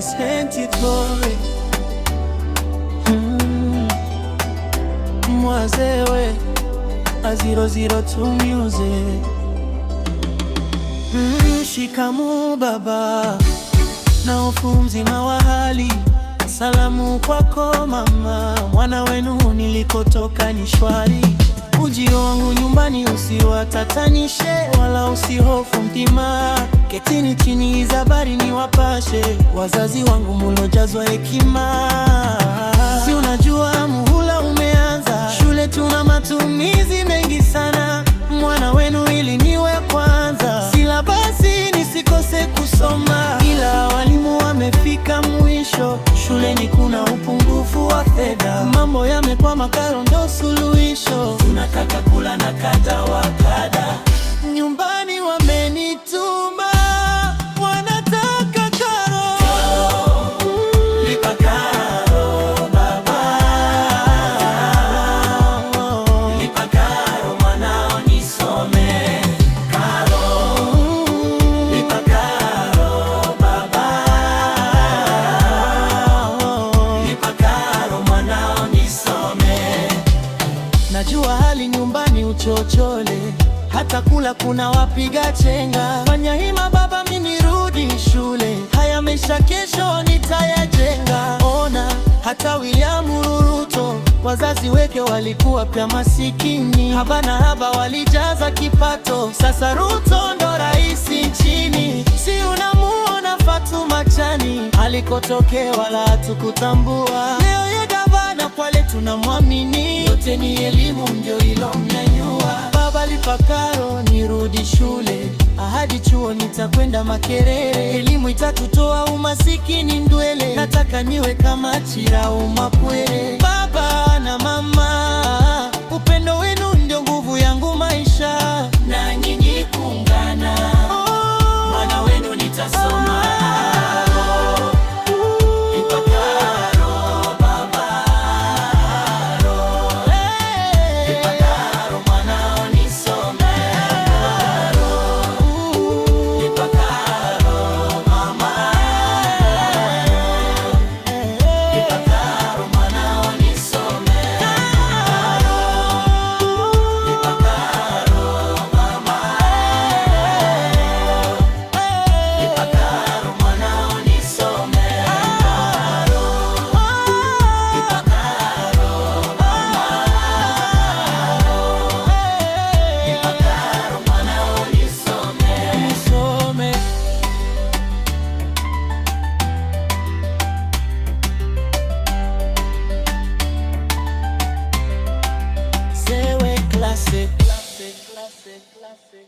Sentitore Mwazewe a 002 music. Shikamoo baba, na hofu mzima wa hali. Salamu kwako mama, mwana wenu nilikotoka ni shwari. Ujio wangu nyumbani usiwatatanishe, wala usihofu mtima. Ketini chini, hizi habari niwapashe, wazazi wangu mulojazwa hekima. Si unajua muhula umeanza, shule tuna matumizi mengi sana. Mwana wenu ili niwe kwanza, silabasi nisikose kusoma, ila walimu wamefika mwisho. Shuleni kuna upungufu wa fedha, mambo yamekwama, karo ndo suluhisho. Tunataka kula na kadha wa kadha, nyumbani wamenituma, wanataka karo. Lipa karo baba, lipa karo mwanao nisome. Karo, lipa karo baba, lipa karo mwanao nisome. Najua hali nyumbani uchochole, hata kula kuna wapiga chenga. Fanya hima baba, mimi nirudi shule, haya maisha kesho nitayajenga. Ona hata William Ruto, wazazi weke walikuwa pia masikini, haba na haba walijaza kipato. Sasa Ruto ndo rais nchini, si unamuona Fatuma Chani alikotokea wala hatukutambua. Leo ye gavana Kwale tunamwamini, yote ni elimu ndio ilomnyanyua. Baba lipa karo nirudi shule, ahadi chuo nitakwenda Makerere. Elimu itatutoa umasikini ndwele, nataka niwe kama Chirau Mapwere. Baba na mama, upendo wenu ndio nguvu yangu maisha, na nyinyi kuungana, mwana wenu nitasoma. Lipa karo baba, lipa karo mwanao nisome. Lipa karo mama, lipa karo mwanao nisome. Lipa karo mama, lipa karo mwanao nisome. Lipa karo mama, lipa karo mwanao nisome. Nisome. Sewe Classic. Classic, classic, classic.